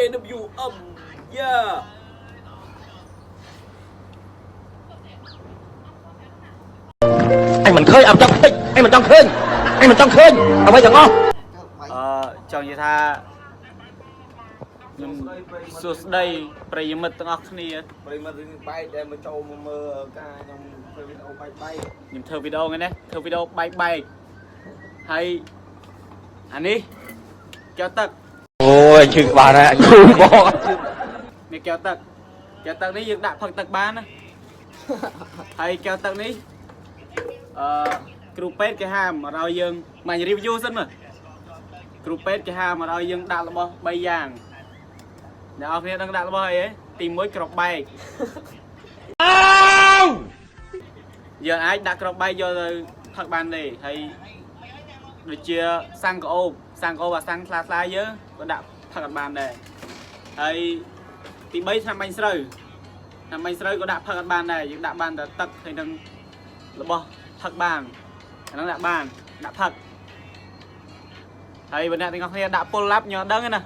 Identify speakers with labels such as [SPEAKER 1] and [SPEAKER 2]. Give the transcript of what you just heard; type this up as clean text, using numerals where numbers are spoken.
[SPEAKER 1] AWM យ៉ា
[SPEAKER 2] អញមិនឃើញអត់ចង់ឃើញអញមិនចង់ឃើញអញមិនចង់ឃើញអ្វីទាំងអស់
[SPEAKER 3] អឺចង់និយាយថាខ្ញុំសួស្តីប្រិយមិត្តទាំងអស់គ្នា
[SPEAKER 4] ប្រិមត្តរឿងបែកដែលមកចូលមកមើលការខ្ញុំធ្វើវីដេអូបែកបែក
[SPEAKER 3] ខ្ញុំធ្វើវីដេអូថ្ងៃនេះធ្វើវីដេអូបែកបែកហើយអានេះកែវទឹក
[SPEAKER 2] អូយឈឺក្បាលណាស់អញឈឺបង
[SPEAKER 3] នេះកែវទឹកកែវទឹកនេះយើងដាក់ផឹកទឹកបានណាហើយកែវទឹកនេះអឺគ្រូពេទ្យគេហាមអត់ឲ្យយើងមក review សិនមើលគ្រូពេទ្យគេហាមអត់ឲ្យយើងដាក់របស់3យ៉ាងអ្នកនរគ្នាដឹងដាក់របស់អីទេទី1ក្របបែក យើងអាចដាក់ក្របបែកយកទៅផឹកបានទេហើយដូចជាសាំងក្អូបសាំងក្អូបអាសាំងថ្លាថ្លាយើងក៏ដាក់ផឹកអត់បានដែរហើយទី3ឆ្នាំបាញ់ស្រូវឆ្នាំបាញ់ស្រូវក៏ដាក់ផឹកអត់បានដែរយើងដាក់បានតែទឹកហើយនឹងរបស់ផឹកបានអាហ្នឹងដាក់បានដាក់ផឹកហើយបើអ្នកទាំងអស់គ្នាដាក់ពុលឡាប់ញ៉ាំដឹងទេណា